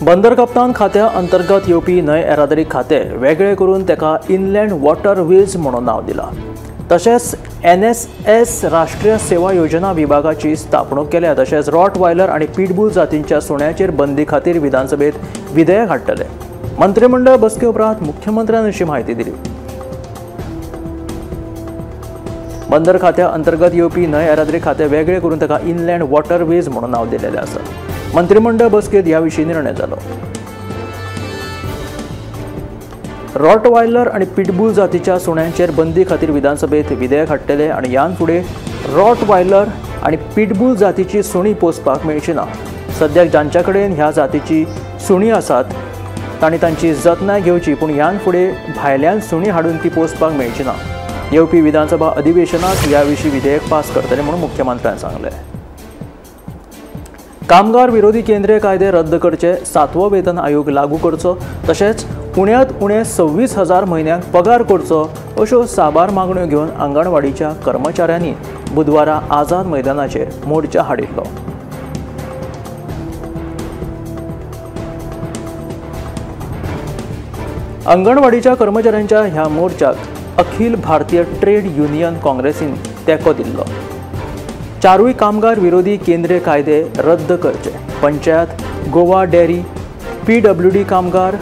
बंदर कप्तान खात्या अंतर्गत येवपी न्हंय येरादारी खातें वेगळें करून ताका इनलँड वॉटरवेज म्हणून नांव दिलां. तशेंच NSS राष्ट्रीय सेवा योजना विभागाची स्थापणूक केल्या. तशेंच रॉटवायलर आनी पिटबूल जातींच्या सुण्याचेर बंदी खातीर विधानसभेत विधेयक हाडटले. मंत्रिमंडळ बसके उपरांत मुख्यमंत्र्यान अशी म्हायती दिली. बंदर खात्या अंतर्गत येवपी न्हंय येरादारी खातें वेगळें करून ताका इनलँड वॉटरवेज म्हणून नांव दिलेलें आसा. मंत्रिमंडळ बसकेत ह्या विशीं निर्णय जालो. रॉटवायलर आनी पिटबूल जातीच्या सुण्यांचेर बंदी खातीर विधानसभेत विधेयक हाडटले आनी ह्यान फुडें रॉटवायलर आनी पिटबूल जातीची सुणी पोसपाक मेळची ना. सद्याक जांच्या कडेन ह्या जातीची सुणी आसात तांणी तांची जतनाय घेवची, पूण ह्यान फुडें भायल्यान सुणी हाडून ती पोसपाक मेळची ना. येवपी विधानसभा अधिवेशनात ह्या विशीं विधेयक पास करतले म्हणून मुख्यमंत्र्यान सांगलें. कामगार विरोधी केंद्रीय कायदे रद्द करचे, 7वो वेतन आयोग लागू करचो, तशेंच उण्यांत उणें 26,000 म्हयन्याक पगार करचो अश्यो साबार मागण्यो घेवन आंगणवाडीच्या कर्मचाऱ्यांनी बुधवारा आझाद मैदानाचेर मोर्चा हाडिल्लो. अंगणवाडीच्या कर्मचाऱ्यांच्या ह्या मोर्चाक अखिल भारतीय ट्रेड युनियन काँग्रेसीन तेंको दिल्लो. चारूय कामगार विरोधी केंद्रीय कायदे रद्द करचे, पंचायत, गोवा डेअरी, PWD कामगार,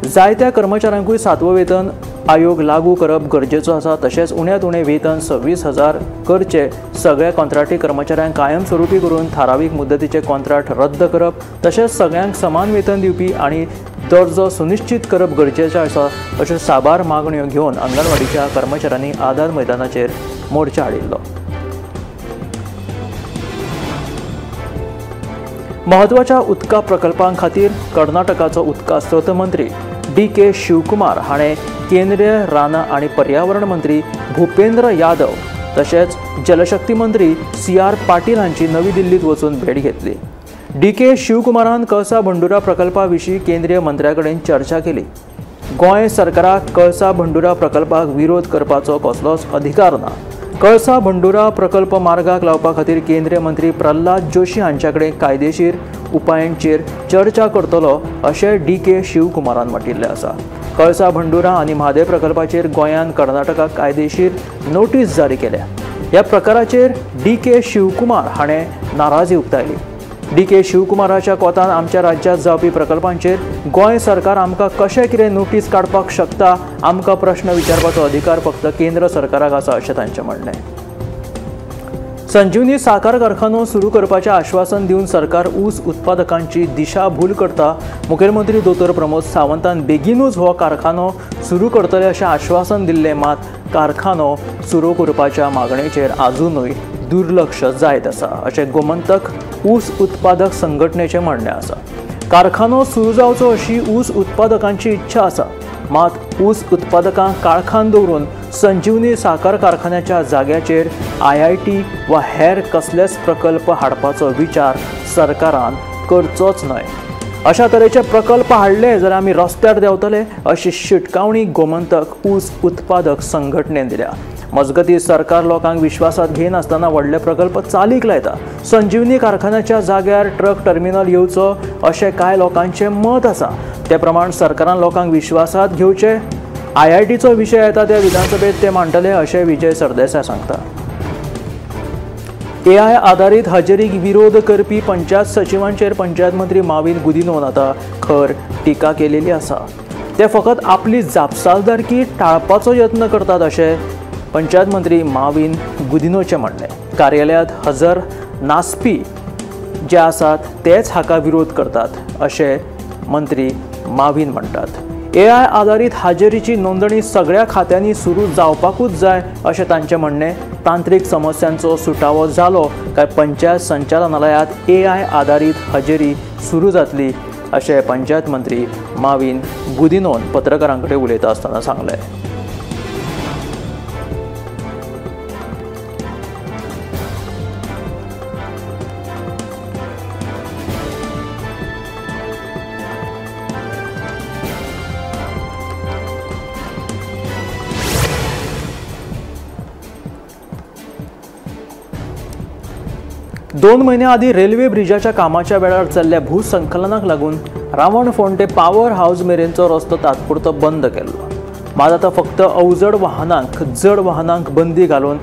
जायत्या कर्मचाऱ्यांकूय 7वो वेतन आयोग लागू करप गरजेचो आसा. तशेंच उण्यांत उणें वेतन 26,000 करचे, सगळ्या कॉन्ट्राक्टी कर्मचाऱ्यांक कायमस्वरुपी करून थारावीक मुद्दतीचे कॉन्ट्राक्ट रद्द करप, तशेंच सगळ्यांक समान वेतन दिवपी आनी दर्जो सुनिश्चित करप गरजेचें आसा अश्यो साबार मागण्यो घेवन अंगणवाडीच्या कर्मचाऱ्यांनी आझाद मैदानाचेर मोर्चा हाडिल्लो. म्हत्वाच्या उदका प्रकल्पां खातीर कर्नाटकाचो उदका स्रोत मंत्री DK Shivakumar हाणें केंद्रीय रानां आनी पर्यावरण मंत्री भूपेंद्र यादव तशेंच जलशक्ती मंत्री CR Patil हांची नवी दिल्लीत वचून भेट घेतली. DK शिवकुमारान कळसा भंडुरा प्रकल्पा विशीं केंद्रीय मंत्र्या कडेन चर्चा केली. गोंय सरकाराक कळसा भंडुरा प्रकल्पाक विरोध करपाचो कसलोच अधिकार ना. कळसा भंडुरा प्रकल्प मार्गाक लावपा खातीर केंद्रीय मंत्री प्रल्हाद जोशी हांच्या कडेन कायदेशीर उपायांचेर चर्चा करतलो अशें DK शिवकुमारान म्हटिल्लें आसा. कळसा भंडुरा आनी म्हादय प्रकल्पाचेर गोंयान कर्नाटकाक कायदेशीर नोटीस जारी केल्या. ह्या प्रकाराचेर DK Shivakumar हाणें नाराजी उक्तायली. DK शिवकुमाराच्या कोतान आमच्या राज्यांत जावपी प्रकल्पांचेर गोंय सरकार आमकां कशें कितें नोटीस काडपाक शकता, आमकां प्रश्न विचारपाचो अधिकार फक्त केंद्र सरकाराक आसा अशें तांचें म्हणणें. संजीवनी साखर कारखानो सुरू करपाचें आश्वासन दिवन सरकार ऊस उत्पादकांची दिशाभूल करता. मुखेलमंत्री दोतोर प्रमोद सावंतान बेगीनूच हो कारखानो सुरू करतले अशें आश्वासन दिल्लें, मात कारखानो सुरू करपाच्या मागणेचेर आजुनूय दुर्लक्ष जायत आसा अशें गोमंतक ऊस उत्पादक संघटनेचें म्हणणें आसा. कारखानो सुरू जावचो अशी ऊस उत्पादकांची इच्छा आसा, मात ऊस उत्पादकांक काळखान दवरून संजीवनी साखर कारखान्याच्या जाग्याचेर IIT वा हेर कसलेच प्रकल्प हाडपाचो विचार सरकारान करचोच न्हय. अशा तरेचे प्रकल्प हाडले जाल्यार आमी रस्त्यार देंवतले अशी शिटकावणी गोमंतक ऊस उत्पादक संघटनेन दिल्या. मजगतीं सरकार लोकांक विश्वासात घेनासतना व्हडले प्रकल्प चालीक लायता. संजीवनी कारखान्याच्या जाग्यार ट्रक टर्मिनल येवचो अशें कांय लोकांचें मत आसा. ते प्रमाण सरकारान लोकांक विश्वासात घेवचे. IITचो विशय येता त्या विधानसभेत ते मांडटले अशें विजय सरदेसाय सांगता. AI आधारीत हजेरीक विरोध करपी पंचायत सचिवांचेर पंचायत मंत्री माविन गुदिनोन आतां खर टिका केलेली आसा. ते फकत आपली जापसालदारकी टाळपाचो यत्न करतात अशें पंचायत मंत्री माविन गुदिनोचें म्हणणें. कार्यालयांत हजर नासपी जे आसात तेच हाका विरोध करतात अशें मंत्री माविन म्हणटात. AI आधारीत हाजेरीची नोंदणी सगळ्या खात्यांनी सुरू जावपाकूच जाय अशें तांचें म्हणणें. तांत्रीक समस्यांचो सुटावो जालो काय पंचायत संचालनालयांत AI आधारीत हजेरी सुरू जातली अशें पंचायत मंत्री माविन गुदिनोन पत्रकारां कडेन उलयता आसतना सांगलें. 2 म्हयन्या आदीं रेल्वे ब्रिजाच्या कामाच्या वेळार चल्ल्या भूसंकलनाक लागून रावणफोंड ते पावर हावज मेरेनचो रस्तो तात्पुरतो बंद केल्लो. मात आतां फक्त अवजड वाहनांक, जड वाहनांक बंदी घालून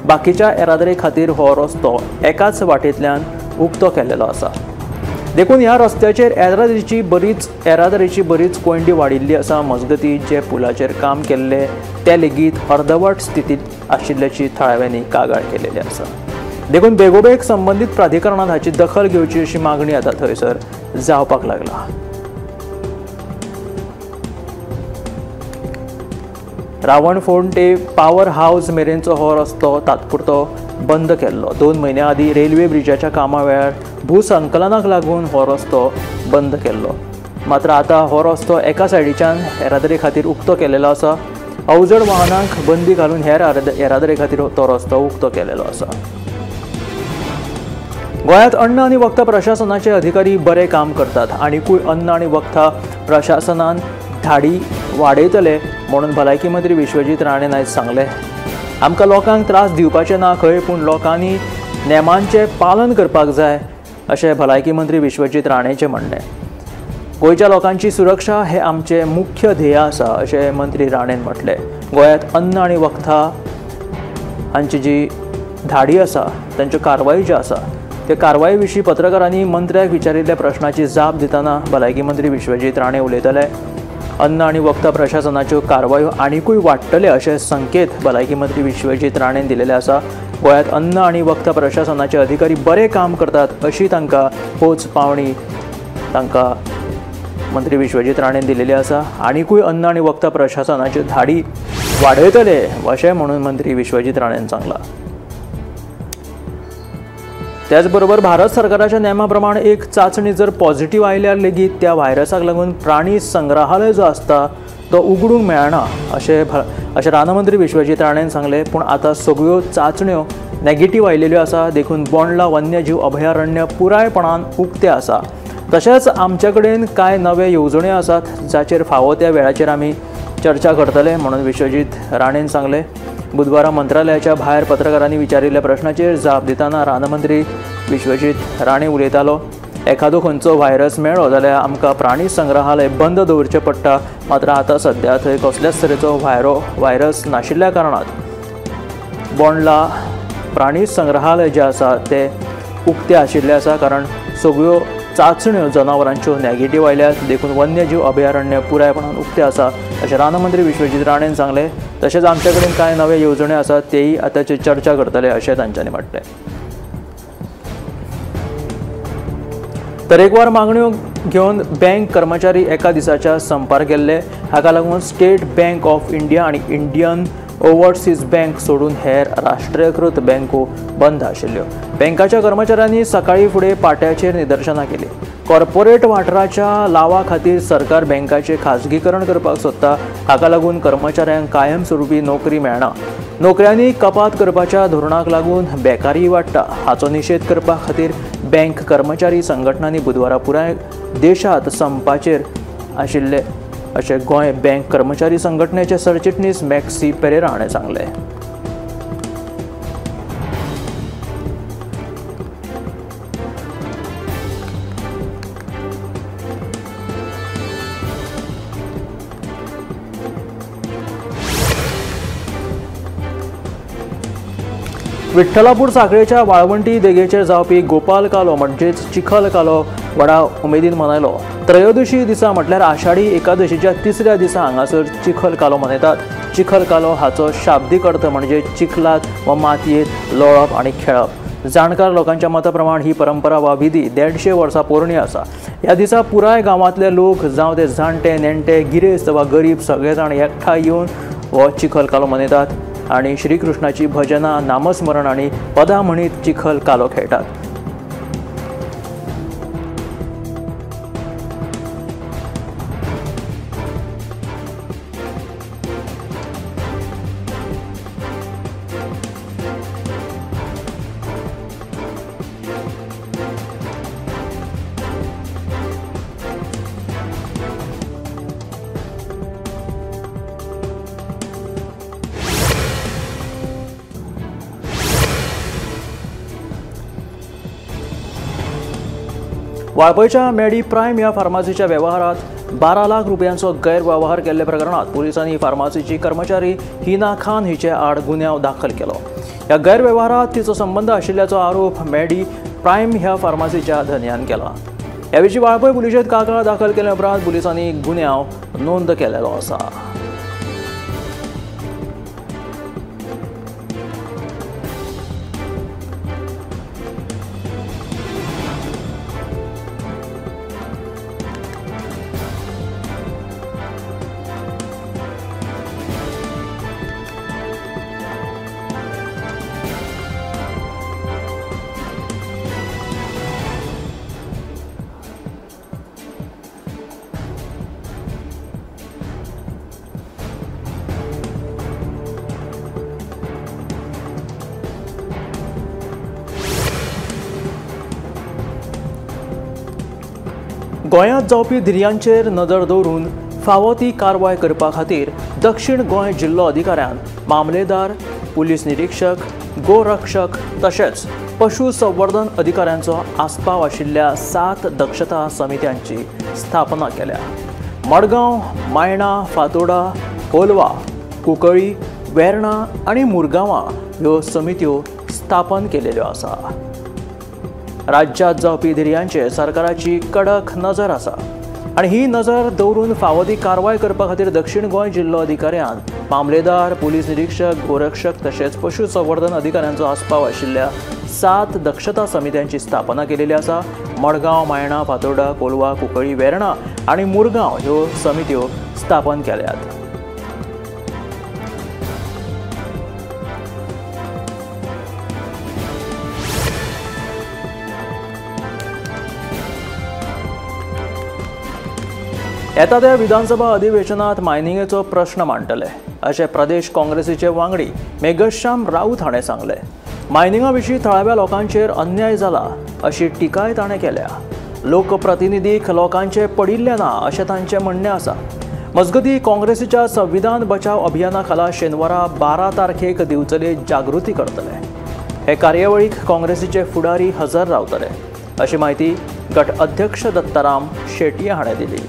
बाकीच्या येरादारी खातीर हो रस्तो एकाच वाटेंतल्यान उक्तो केल्लो आसा. देखून ह्या रस्त्याचेर येरादारीची बरीच कोंयडी वाडिल्ली आसा. मजगतीं जे पुलाचेर काम केल्ले ते लेगीत अर्दवट स्थितींत आशिल्ल्याची थळाव्यांनी कागाळ केलेली आसा. देखून बेगोबेग संबंदीत प्राधिकरणान हाची दखल घेवची अशी मागणी आतां थंयसर जावपाक लागला. रावणफोंड ते पावर हावज मेरेनचो हो रस्तो तात्पुरतो बंद केल्लो. 2 म्हयन्या आदीं रेल्वे ब्रिजाच्या कामा वेळार भूसंकलनाक लागून हो रस्तो बंद केल्लो. मात्र आतां हो रस्तो एका सायडीच्यान येरादारी खातीर उक्तो केलेलो आसा. अवजड वाहनांक बंदी घालून हेर येरादारी खातीर तो रस्तो उक्तो केलेलो आसा. गोंयांत अन्न आनी वखदां प्रशासनाचे अधिकारी बरें काम करतात. आनिकूय अन्न आनी वखदां प्रशासनान धाडी वाडयतले म्हणून भलायकी मंत्री विश्वजीत राणे आयज सांगलें. आमकां लोकांक त्रास दिवपाचे ना खंय, पूण लोकांनी नेमांचें पालन करपाक जाय अशें भलायकी मंत्री विश्वजीत राणेचें म्हणणें. गोंयच्या लोकांची सुरक्षा हें आमचें मुख्य ध्येय आसा अशें मंत्री राणेन म्हटलें. गोंयांत अन्न आनी वखदां हांची जी धाडी आसा, तांच्यो कारवाई ज्यो आसा ते कारवाये विशीं पत्रकारांनी मंत्र्याक विचारिल्ल्या प्रश्नाची जाप दितना भलायकी मंत्री विश्वजीत राणे उलयताले. अन्न आनी वखदां प्रशासनाच्यो कारवायो आनिकूय वाडटले अशे संकेत भलायकी मंत्री विश्वजीत राणेन दिलेले आसा. गोंयांत अन्न आनी वखदां प्रशासनाचे अधिकारी बरें काम करतात अशी तांकां पोच पावणी तांकां मंत्री विश्वजीत राणेन दिलेली आसा. आनिकूय अन्न आनी वखदां प्रशासनाच्यो धाडी वाडयतले अशें म्हणून मंत्री विश्वजीत राणेन सांगलां. त्याचबरोबर भारत सरकाराच्या नेमा प्रमाण एक चांचणी जर पॉझिटिव्ह आयल्यार लेगीत त्या व्हायरसाक लागून प्राणी संग्रहालय जो आसता तो उगडूंक मेळना अशें रानमंत्री विश्वजीत राणेन सांगलें. पूण आतां सगळ्यो चांचण्यो नेगेटिव्ह आयिल्ल्यो आसा, देखून बोंडला वन्यजीव अभयारण्य पुरायपणान उक्तें आसा. तशेंच आमचे कडेन कांय नवे येवजण्यो आसात जाचेर फावो त्या वेळाचेर आमी चर्चा करतले म्हणून विश्वजीत राणेन सांगलें. बुधवारा मंत्रालयाच्या भायर पत्रकारांनी विचारिल्ल्या प्रश्नाचेर जाप दितना रानमंत्री विश्वजीत राणे उलयतालो. एखादो खंयचो व्हायरस मेळ्ळो जाल्यार आमकां प्राणी संग्रहालय बंद दवरचें पडटा, मात्र आतां सद्या थंय कसल्याच तरेचो व्हायरस नाशिल्ल्या कारणान बोंडला प्राणी संग्रहालय जें आसा तें उक्तें आशिल्लें आसा, कारण सगळ्यो चांचण्यो जनावरांच्यो नेगेटिव्ह आयल्यात, देखून वन्यजीव अभयारण्य पुरायपणान उक्तें आसा अशें रानमंत्री विश्वजीत राणेन सांगलें. तशेंच आमचे कडेन कांय नवे येवजण्यो आसात तेय आतांचेर चर्चा करतले अशें तांच्यांनी म्हटलें. तरेकवार मागण्यो घेवन बँक कर्मचारी एका दिसाच्या संपार गेल्ले. हाका लागून स्टेट बँक ऑफ इंडिया आनी इंडियन ओव्हरसीज बँक सोडून हेर राष्ट्रीयकृत बँको बंद आशिल्ल्यो. बँकाच्या कर्मचाऱ्यांनी सकाळीं फुडें पाट्याचेर निदर्शनां केली. कॉर्पोरेट वाठाराच्या लावा खातीर सरकार बँकाचें खाजगीकरण करपाक सोदता. हाका लागून कर्मचाऱ्यांक कायमस्वरूपी नोकरी मेळना. नोकऱ्यांनी कपात करपाच्या धोरणाक लागून बेकारी वाडटा. हाचो निशेध करपा खातीर बँक कर्मचारी संघटनांनी बुधवारा पुराय देशांत संपाचेर आशिल्ले अशें गोंय बँक कर्मचारी संघटनेचे सरचिटणीस मॅक्सी पेरेरा हाणें सांगलें. विठ्ठलापूर साखळेच्या वाळवंटी देगेचेर जावपी गोपाल कालो म्हणजेच चिखल कालो व्हडा उमेदीन मनयलो. त्रयोदशी दिसा म्हटल्यार आषाढी एकादशीच्या तिसऱ्या दिसा हांगासर चिखल कालो मनयतात. चिखल कालो हाचो शाब्दीक अर्थ म्हणजे चिखलात वा मातयेंत लोळप आनी खेळप. जाणकार लोकांच्या मता प्रमाण ही परंपरा वा विधी 150 वर्सां पोरणी आसा. ह्या दिसा पुराय गांवांतले लोक जावं ते जाणटे नेणटे गिरेस्त वा गरीब सगळे जाण एकठांय येवन हो चिखल कालो मनयतात आनी श्रीकृष्णाची भजनां, नामस्मरण आनी पदां म्हणीत चिखल कालो खेळटात. वाळपयच्या मेडी प्रायम ह्या फार्मासीच्या वेव्हारात 12 लाख रुपयांचो गैरवेव्हार केल्ल्या प्रकरणात पुलिसांनी फार्मासीची कर्मचारी हिना खान हिचे आड गुन्यांव दाखल केलो। ह्या गैरवेव्हारात तिचो संबंद आशिल्ल्याचो आरोप मेडी प्रायम ह्या फार्मासीच्या धनयान केला। ह्या विशीं वाळपय पुलिशेंत कागाळ दाखल केल्या उपरांत पुलिसांनी गुन्यांव नोंद केलेलो आसा। गोंयांत जावपी धिरयांचेर नदर दवरून फावो ती कारवाय करपा खातीर दक्षिण गोंय जिल्लो अधिकाऱ्यान मामलेदार, पुलीस निरीक्षक, गोरक्षक तशेंच पशु संवर्धन अधिकाऱ्यांचो आस्पाव आशिल्ल्या 7 दक्षता समित्यांची स्थापना केल्या। मडगांव, मायणा, फातोडा, कोलवा, कुंकळी, वेर्णा आनी मुरगांवां ह्यो समित्यो स्थापन केलेल्यो आसा। राज्यात जावपी धिरयांचेर सरकाराची कडक नजर आसा आनी ही नजर दवरून फावो ती कारवाय करपा खातीर दक्षिण गोंय जिल्लो अधिकाऱ्यान मामलेदार, पुलीस निरीक्षक, गोरक्षक तशेंच पशु संवर्धन अधिकाऱ्यांचो आस्पाव आशिल्ल्या 7 दक्षता समित्यांची स्थापना केलेली आसा। मडगांव, मायणा, फातोर्डा, कोलवा, कुंकळी, वेर्णा आनी मुरगांव ह्यो समित्यो स्थापन केल्यात। येता त्या विधानसभा अधिवेशनात मायनिंगेचो प्रश्न मांडटले अशें प्रदेश काँग्रेसीचे वांगडी मेघश्याम राऊत हाणें सांगलें। मायनिंगा विशीं थळाव्या लोकांचेर अन्याय जाला अशी टिकाय ताणें केल्या। लोकप्रतिनिधीक लोकांचें पडिल्लें ना अशें तांचें म्हणणें आसा। मजगतीं काँग्रेसीच्या संविधान बचाव अभियाना खाला शेनवारा 12 तारखेक दिवचले जागृती करतले। हे कार्यावळीक काँग्रेसीचे फुडारी हजर रावतले अशी म्हायती गट अध्यक्ष दत्ताराम शेट्ये हाणें दिली।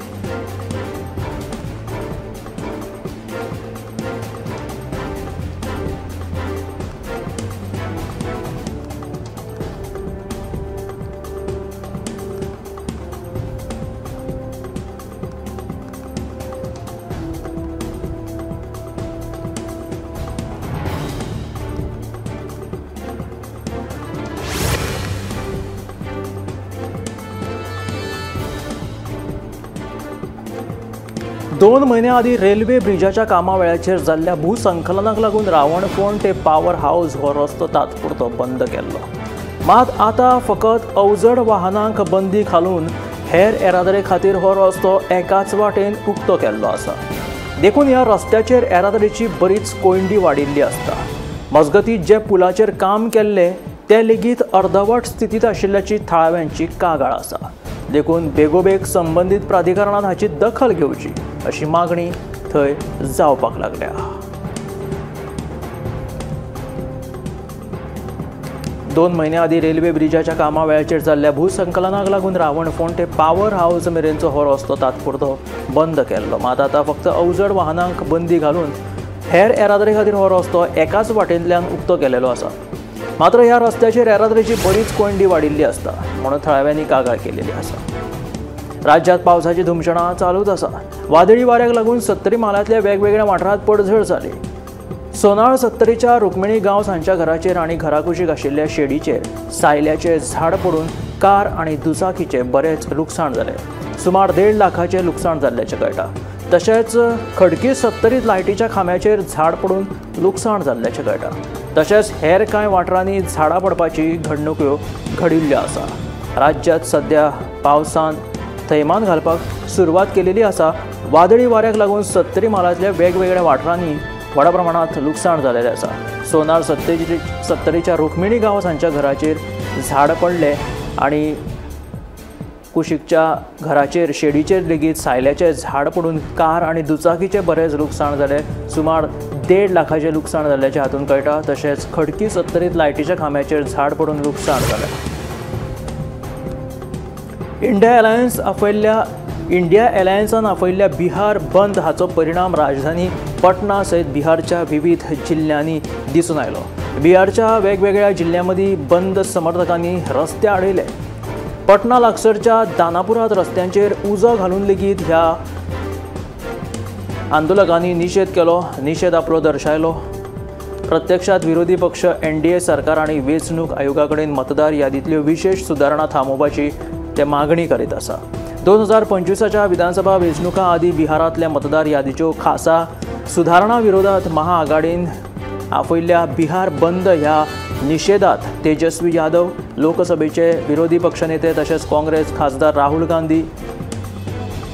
दोन म्हयन्या आदीं रेल्वे ब्रिजाच्या कामा वेळाचेर जाल्ल्या भूसंकलनाक लागून रावणफोंड ते पावर हावज हो रस्तो तात्पुरतो बंद केल्लो। मात आतां फकत अवजड वाहनांक बंदी घालून हेर येरादारी खातीर हो रस्तो एकाच वाटेन उक्तो केल्लो आसा। देखून ह्या रस्त्याचेर येरादारीची बरीच कोंयडी वाडिल्ली आसता। मजगतीं जे पुलाचेर काम केल्ले ते लेगीत अर्दवट स्थितींत आशिल्ल्याची थळाव्यांची कागाळ आसा। देखून बेगोबेग संबंदीत प्राधिकरणान हाची दखल घेवची अशी मागणी थंय जावपाक लागल्या। 2 म्हयन्या आदीं रेल्वे ब्रिजाच्या कामा वेळाचेर जाल्ल्या भूसंकलनाक लागून रावणफोंड ते पावर हावज मेरेनचो हो रस्तो तात्पुरतो बंद केल्लो। मात आतां फक्त अवजड वाहनांक बंदी घालून हेर येरादारी खातीर हो रस्तो एकाच वाटेंतल्यान उक्तो केलेलो आसा। मात्र ह्या रस्त्याचेर येरादारीची बरीच कोंयडी वाडिल्ली आसता म्हणून थळाव्यांनी कागाळ केलेली आसा। राज्यात पावसाची धुमशणां चालूच आसा। वादळी वाऱ्याक लागून सत्तरी म्हालांतल्या वेगवेगळ्या वाठारांत पडझड जाली। सोनाळ सत्तरीच्या रुक्मिणी गांवस हांच्या घराचेर आनी घराकुशीक आशिल्ल्या शेडीचेर सायल्याचें झाड पडून कार आनी दुचाकीचें बरेंच लुकसाण जालें। सुमार 1.5 लाखाचें लुकसाण जाल्ल्याचें कळटा। तशेंच खडकी सत्तरीत लायटीच्या खांब्याचेर झाड पडून लुकसाण जाल्ल्याचें कळटा। तशेंच हेर कांय वाठारांनी झाडां पडपाची घडणुक्यो घडिल्ल्यो आसा। राज्यांत सद्या पावसान थैमान घालपाक सुरवात केलेली आसा। वादळी वाऱ्याक लागून सत्तरी म्हालांतल्या वेगवेगळ्या वाठारांनी व्हडा प्रमाणांत लुकसाण जालेलें आसा। सोनार सत्तरीच्या रुक्मिणी गांवस हांच्या घराचेर झाड पडलें आनी कुशीकच्या घराचेर शेडीचेर लेगीत सायल्याचें झाड पडून कार आनी दुचाकीचें बरेंच लुकसाण जालें। सुमार 1.5 लाखाचें लुकसाण जाल्ल्याचें हातूंत कळटा। तशेंच खडकी सत्तरीत लायटीच्या खांब्याचेर झाड पडून लुकसाण जालें। इंडिया अलायन्सान आपयल्ल्या बिहार बंद हाचो परिणाम राजधानी पटना सयत बिहारच्या विविध जिल्ल्यांनी दिसून आयलो। बिहारच्या वेगवेगळ्या जिल्ल्यांमदीं बंद समर्थकांनी रस्ते आडयले। पटना लागसरच्या दानापुरांत रस्त्यांचेर उजो घालून लेगीत ह्या आंदोलकांनी निशेध केलो, निशेध आपलो दर्शायलो। प्रत्यक्षात विरोधी पक्ष एनडीए सरकार आनी वेंचणूक आयोगा कडेन मतदार यादींतल्यो विशेष सुदारणा थांबोवपाची ते मागणी करीत आसा। 2025च्या विधानसभा वेंचणुकां आदीं बिहारांतल्या मतदार यादीच्यो खासा सुदारणा विरोधात महाआघाडीन आपयल्ल्या बिहार बंद ह्या निशेधात तेजस्वी यादव, लोकसभेचे विरोधी पक्षनेते तशेंच काँग्रेस खासदार राहुल गांधी,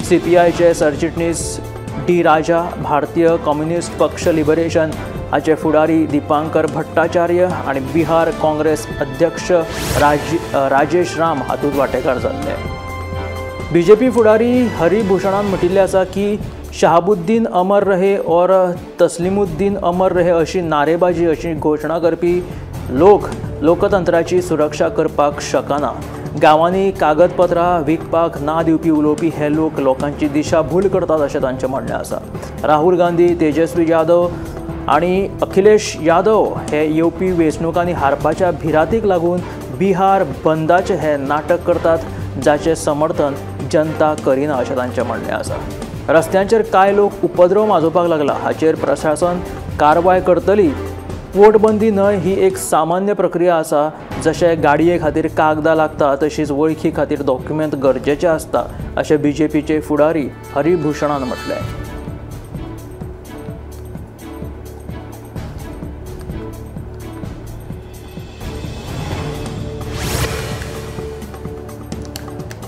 सीपीआयचे सरचिटणीस डी राजा, भारतीय कम्युनिस्ट पक्ष लिबरेशन हाचे फुडारी दीपांकर भट्टाचार्य आनी बिहार काँग्रेस अध्यक्ष राजेश राम हातूंत वांटेकार जाल्ले। बीजेपी फुडारी हरिभूषणान म्हटिल्लें आसा की शहाबुद्दीन अमर रहे और तस्लिमुद्दीन अमर रहे अशी नारेबाजी, अशी घोशणा करपी लोक लोकतंत्राची सुरक्षा करपाक शकना। गांवांनी कागदपत्रां विकपाक ना दिवपी उलोवपी हे लोक लोकांची दिशाभूल करतात अशें तांचें म्हणणें आसा। राहुल गांधी, तेजस्वी यादव आनी अखिलेश यादव हे येवपी वेंचणुकांनी हारपाच्या भिरांतीक लागून बिहार बंदाचें हे नाटक करतात, जाचें समर्थन जनता करिना अशें तांचें म्हणणें आसा। रस्त्यांचेर कांय लोक उपद्रव माजोवपाक लागला, हाचेर प्रशासन कारवाय करतली। वोटबंदी न्हय ही एक सामान्य प्रक्रिया आसा, जशें गाडये खातीर कागदां लागता तशीच वळखी खातीर डॉक्युमेंट गरजेचें आसता अशें बीजेपीचे फुडारी हरिभूषणान म्हटलें।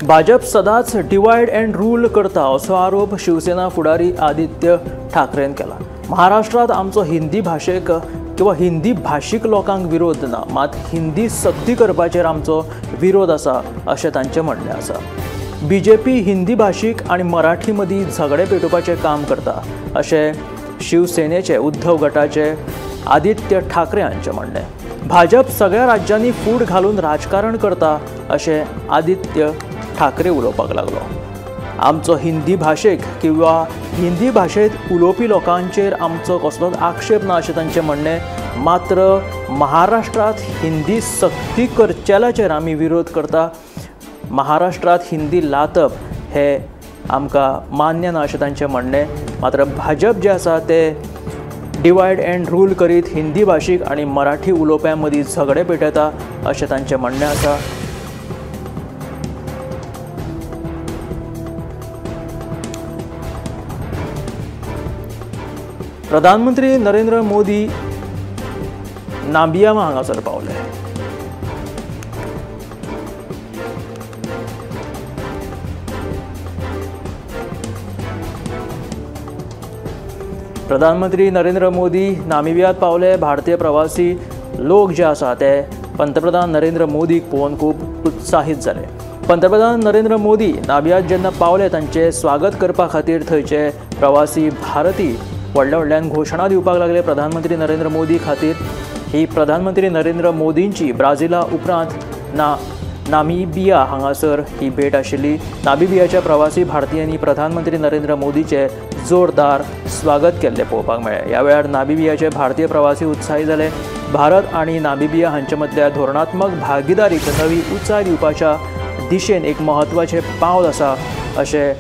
भाजप सदांच डिवायड अँड रूल करता असो आरोप शिवसेना फुडारी आदित्य ठाकरेन केला। महाराष्ट्रांत आमचो हिंदी भाशेक किंवा हिंदी भाशीक लोकांक विरोध ना, मात हिंदी सक्ती करपाचेर आमचो विरोध आसा अशें तांचें म्हणणें आसा। बीजेपी हिंदी भाशीक आनी मराठी मदीं झगडें पेटोवपाचें काम करता अशें शिवसेनेचे उद्धव गटाचे आदित्य ठाकरे हांचें म्हणणें। भाजप सगळ्या राज्यांनी फूट घालून राजकारण करता अशें आदित्य ठाकरे उलोवपाक लागलो। आमचो हिंदी भाशेक किंवा हिंदी भाशेंत उलोवपी लोकांचेर आमचो कसलोच आक्षेप ना अशें तांचें म्हणणें, मात्र महाराष्ट्रांत हिंदी सक्ती करचेल्याचेर आमी विरोध करता। महाराष्ट्रांत हिंदी लातप हें आमकां मान्य ना अशें तांचें म्हणणें, मात्र भाजप जें आसा तें डिवायड अँड रूल करीत हिंदी भाशीक आनी मराठी उलोवप्यां मदीं झगडें पेटयता अशें तांचें म्हणणें आसा। प्रधानमंत्री नरेंद्र मोदी नामिबिया हांगासर पावले। प्रधानमंत्री नरेंद्र मोदी नामिबियांत पावले। भारतीय प्रवासी लोक जे आसा ते पंतप्रधान नरेंद्र मोदीक पळोवन खूब उत्साहीत जाले। पंतप्रधान नरेंद्र मोदी नामिबियांत जेन्ना पावले तांचें स्वागत करपा खातीर थंयचे प्रवासी भारतीय व्हडल्या व्हडल्यान घोशणा दिवपाक लागले प्रधानमंत्री नरेंद्र मोदी खातीर। ही प्रधानमंत्री नरेंद्र मोदींची ब्राझिला उपरांत नामिबिया हांगासर ही भेट आशिल्ली। नामिबियाच्या प्रवासी भारतीयांनी प्रधानमंत्री नरेंद्र मोदीचें जोरदार स्वागत केल्लें पळोवपाक मेळ्ळें। ह्या वेळार नामिबियाचे भारतीय प्रवासी उत्साही जाले। भारत आनी नामिबिया हांचे मदल्या धोरणात्मक भागीदारीक नवी उंचाय दिवपाच्या दिशेन एक म्हत्वाचें पावल आसा अशें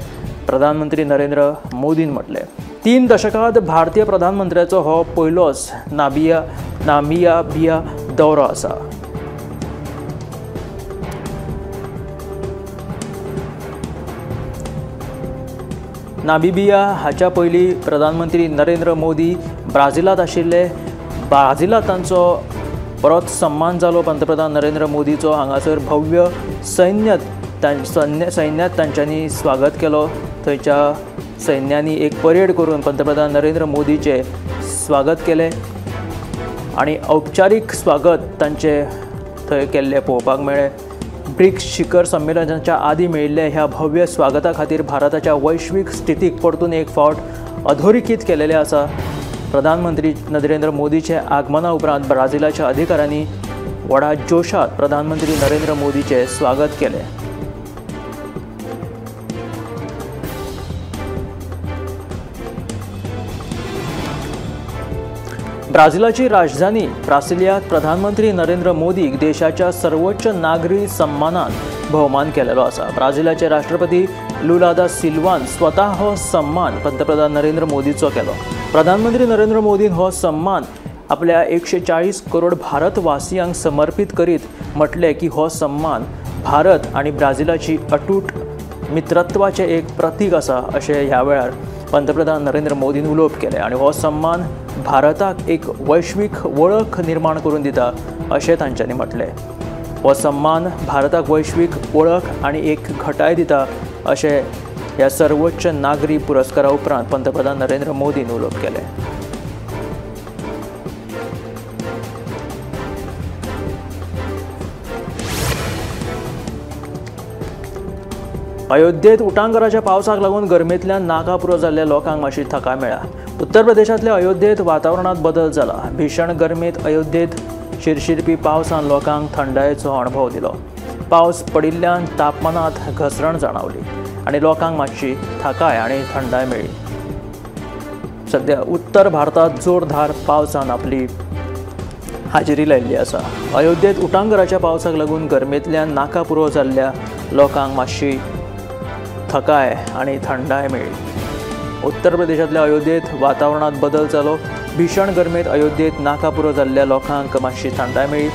प्रधानमंत्री नरेंद्र मोदीन म्हटलें। 3 दशकांत भारतीय प्रधानमंत्र्याचो हो पयलोच नामिबिया दौरो आसा। नामिबिया हाच्या पयलीं प्रधानमंत्री नरेंद्र मोदी ब्राझिलांत आशिल्ले। ब्राझिलांत तांचो बरोच सन्मान जालो पंतप्रधान नरेंद्र मोदीचो। हांगासर भव्य सैन्यांत तांच्यांनी स्वागत केलो। थंयच्या सैन्यांनी एक परेड करून पंतप्रधान नरेंद्र मोदीचें स्वागत केलें आनी औपचारीक स्वागत तांचें थंय केल्लें पळोवपाक मेळ्ळें। ब्रिक्स शिखर संमेलनाच्या आदीं मेळिल्ल्या ह्या भव्य स्वागता खातीर भारताच्या वैश्वीक स्थितीक परतून एक फावट अधोरेखीत केलेलें आसा। प्रधानमंत्री नरेंद्र मोदीचे आगमना उपरांत ब्राझिलाच्या अधिकाऱ्यांनी व्हडा जोशात प्रधानमंत्री नरेंद्र मोदीचें स्वागत केलें। ब्राझिलाची राजधानी ब्रासिलियात प्रधानमंत्री नरेंद्र मोदीक देशाच्या सर्वोच्च नागरी सन्मानान भोवमान केलेलो आसा। ब्राझिलाचे राष्ट्रपती लुला दा सिल्वान स्वतः हो सन्मान पंतप्रधान नरेंद्र मोदीचो केलो। प्रधानमंत्री नरेंद्र मोदीन हो सन्मान आपल्या 140 करोड भारतवासियांक समर्पित करीत म्हटलें की हो सन्मान भारत आनी ब्राझिलाची अटूट मित्रत्वाचें एक प्रतीक आसा अशें ह्या वेळार पंतप्रधान नरेंद्र मोदीन उलोवप केलें आनी हो सन्मान भारताक एक वैश्वीक वळख निर्माण करून दिता अशें तांच्यांनी म्हटलें। हो सन्मान भारताक वैश्वीक वळख आनी एक घटाय दिता अशें ह्या सर्वोच्च नागरी पुरस्कारा उपरांत पंतप्रधान नरेंद्र मोदीन उलोवप केलें। अयोध्येत उटांगराच्या पावसाक लागून गरमेंतल्यान नाका पुरो जाल्ल्या लोकांक मातशी थकाय मेळ्ळ्या। उत्तर प्रदेशांतल्या अयोध्येत वातावरणांत बदल जाला। भीषण गरमेंत अयोध्येत शिरशिरपी पावसान लोकांक थंडायेचो अणभव दिलो। पावस पडिल्ल्यान तापमानांत घसरण जाणवली आनी लोकांक मातशी थकाय आनी थंडाय मेळ्ळी। सद्या उत्तर भारतांत जोरदार पावसान आपली हाजेरी लायिल्ली आसा। अयोध्येत उटांगराच्या पावसाक लागून गरमेंतल्यान नाका पुरो जाल्ल्या लोकांक मातशी थकाय आनी थंडाय मेळ्ळी। उत्तर प्रदेशांतल्या अयोध्येत वातावरणांत बदल जालो। भीषण गरमेंत अयोध्येत नाका पुरो जाल्ल्या लोकांक मातशी थंडाय मेळ्ळी।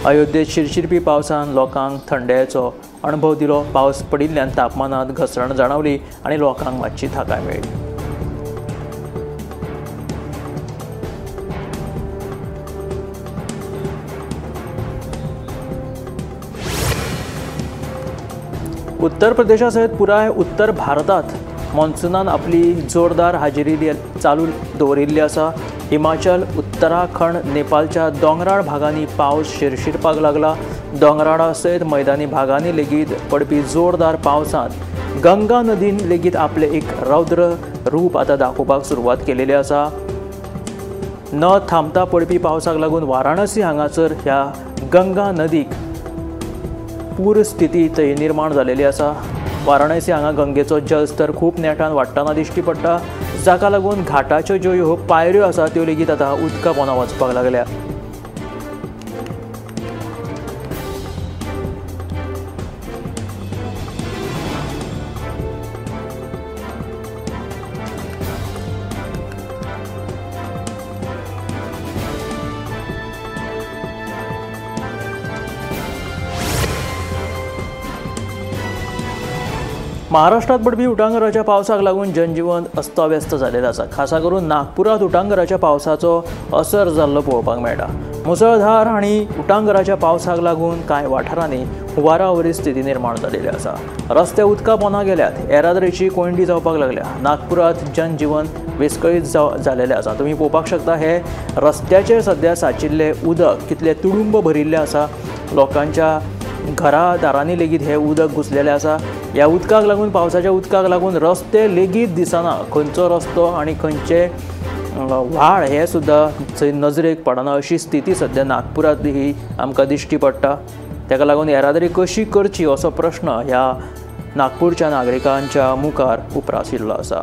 अयोध्येत शिरशिरपी पावसान लोकांक थंडायेचो अणभव दिलो। पावस पडिल्ल्यान तापमानांत घसरण जाणवली आनी लोकांक मातशी थकाय मेळ्ळी। उत्तर प्रदेशा सयत पुराय उत्तर भारतांत मॉन्सुनान आपली जोरदार हाजेरी चालू दवरिल्ली आसा। हिमाचल, उत्तराखंड, नेपालच्या दोंगराळ भागांनी पावस शिरशिरपाक लागला। दोंगराळा सयत मैदानी भागांनी लेगीत पडपी जोरदार पावसांत गंगा नदीन लेगीत आपलें एक रौद्र रूप आतां दाखोवपाक सुरवात केलेली आसा। न थांबता पडपी पावसाक लागून वाराणसी हांगासर ह्या गंगा नदीक पूर स्थिती थंय निर्माण जालेली आसा। वाराणसी हांगा गंगेचो जलस्तर खूब नेटान वाडटना दिश्टी पडटा, जाका लागून घाटाच्यो ज्यो ह्यो पायऱ्यो आसा त्यो लेगीत आतां उदका पोंदा वचपाक लागल्या। महाराष्ट्रात पडपी उटांगराच्या पावसाक लागून जनजीवन अस्ताव्यस्त जालेलें आसा। खासा करून नागपुरांत उटांगराच्या पावसाचो असर जाल्लो पळोवपाक मेळटा। मुसळधार आनी उटांगराच्या पावसाक लागून कांय वाठारांनी हुंवारावरी स्थिती निर्माण जालेली आसा। रस्ते उदका पोंदा गेल्यात, येरादारीची कोंयडी जावपाक लागल्या। नागपुरांत जनजीवन विस्कळीत जालेलें आसा। तुमी पळोवपाक शकता हे रस्त्याचेर सद्या साचिल्लें उदक कितलें तुडुंब भरिल्लें आसा। लोकांच्या घरा दारांनी लेगीत हे उदक घुसलेलें आसा। ह्या उदकाक लागून, पावसाच्या उदकाक लागून रस्ते लेगीत दिसना। खंयचो रस्तो आनी खंयचे व्हाळ हे सुद्दां थंय नजरेक पडना अशी स्थिती सद्या नागपुरांत ही आमकां दिश्टी पडटा। ताका लागून येरादारी कशी करची असो प्रश्न ह्या नागपूरच्या नागरिकांच्या मुखार उप्रासिल्लो आसा।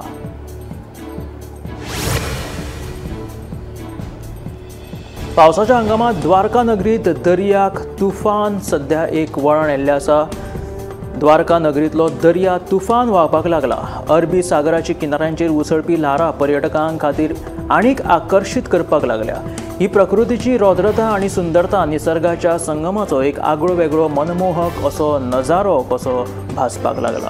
पावसाच्या हंगामात द्वारका नगरीत दर्याक तुफान सद्या एक वळण येयल्लें आसा। द्वारका नगरींतलो दर्या तुफान व्हांवपाक लागला। अरबी सागराच्या किनाऱ्यांचेर उसळपी ल्हारां पर्यटकां खातीर आनीक आकर्शीत करपाक लागल्या। ही प्रकृतीची रौद्रता आनी सुंदरता निसर्गाच्या संगमाचो एक आगळो वेगळो मनमोहक असो नजारो कसो भासपाक लागला।